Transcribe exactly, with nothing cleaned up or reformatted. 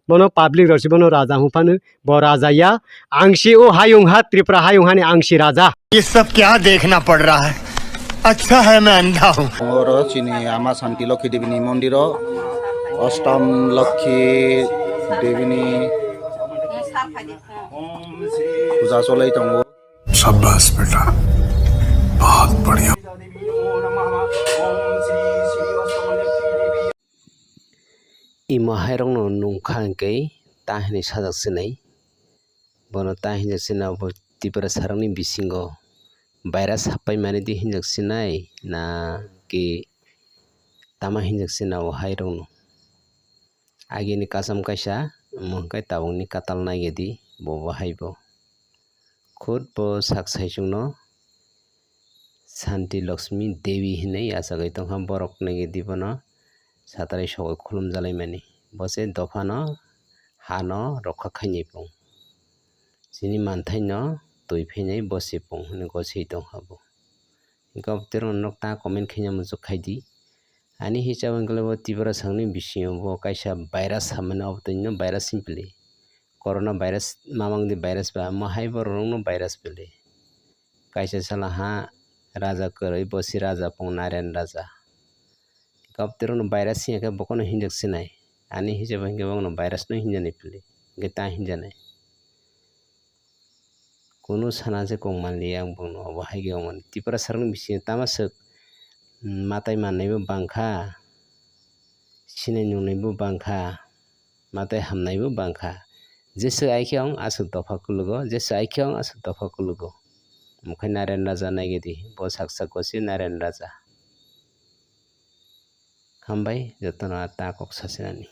Bono public rok si bono raja hwnphano, bo raja ya. Ang si o hayung ha, Tripura hayung hani ang si raja. ये सब क्या देखना पड़ रहा है? अच्छा है मैं अंधा हूँ। Oro chini ama Santi Lokhi Devi ni mondir o Ashtam Lokhi Devi ni puja cholai tongo. शाबाश बेटा, बहुत बढ़िया। Imo hairokno nungkha hwnkhe ta hinwi sajak sinai. Bono ta hinjak sinai, bo Tiprasarokni bisingo virus happai mani di hinjak sinai, na ki tama hinjak sinai o hairokno. Agini kasam kaisa, omo hwnkhe tabukni katal naigedi, bo bo haibo. Khud bo sak saichungno Santi Lakshmi Devi hinwi achagwi tongkha, borok naigedi bono satrai sogwi khulumjalaimani. Bo se dophano hano rokha khainai pung. Chini manthaino twi phainai bo se pung hinwi goswi tongkha bo. Hwnkhe abotwi rokno nok ta comment khaina muchuk khaidi. Ani hisab hwnkhe bo Tiprasarokni bisingo bo kaisa virus hamani, abotwino virus hwnphili. Corona virus mamang di virus ba, omo hai borok rokno virus pili. Kaisa sala ha raja kwrwi, bo si raja pung Naren raja. Abotwi rokno virus hiya khe bokono hinjak sinai. Ani hisab hwnkhe bono virus no hinjani pili. Hwnkhe ta hinjanai. Kunu sana se kok manliya ang bono, obo hai khe wngmani. Tiprasarokni bisingo tama swk, mm, matai mannaibo bangkha, sinai nungnaibo bangkha, matai hamnaibo bangkha. Jesa ai khe ang aswk dopha kulugo, jesa ai khe ang aswk dopha kulugo. Omo khe Naren raja naigedi, bo sak sak gosi Naren raja. Hambai jotono ta kok sasinani.